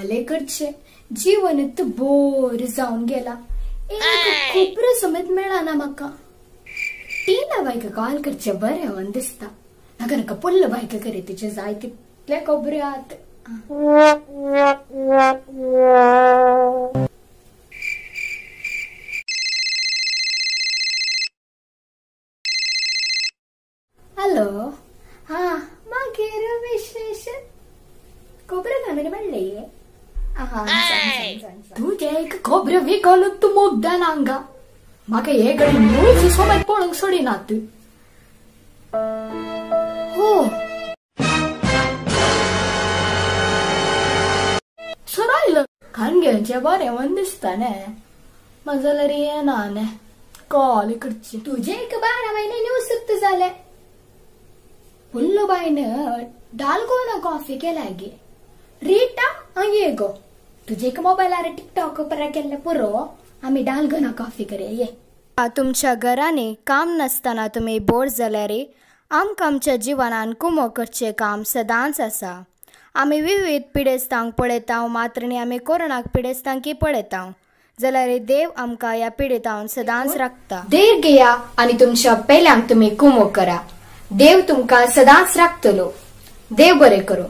काले करचे जीवन बोर जावन गेला. एक खोबरो समेत मेळना म्हाका. टीना बायक कॉल करचे बरें म्हण दिसता. नाका नाका पुल्ल बायक करे तिचे जाय तितले खोबऱ्यो आत. हॅलो, हा मागीर विशेष खोबऱ्यो घालून म्हणले. तुजें एक खोबऱ्यो विकून तूं मुग्दन हांगा. म्हाका हे घडी न्यूज समेत पळोवंक सोडिनात. हो सरायलं खान घेवचें बरें म्हण दिसता न्ही. म्हाका जाल्यार येना न्ही कॉल करची. तुजें एक 12 म्हयने न्यूज सुक्त जालें. पुल्लो बायन डालगोना कॉफी केला गे. रिटा ये गो तुजे एक मोबायलार टिकटॉक परा केल्ले पुरो. आमी डालगोना कॉफी करया ये. तुमच्या घरांनी काम नासतना तुमी बोर जाल्यार आमकां आमच्या जिवनान कुमो करचें काम सदांच आसा. आमी विविध पिडेस्तांक पळयता मात्र न्ही आमी कोरोनाक पिडेस्तांकी पळयता. जाल्यार देव आमकां ह्या पिडेतावन सदांच राखता. धीर घेया आनी तुमच्या पेल्यांक तुमी कुमो करा. देव तुमकां सदांच राखतलो. देव बरें करूं.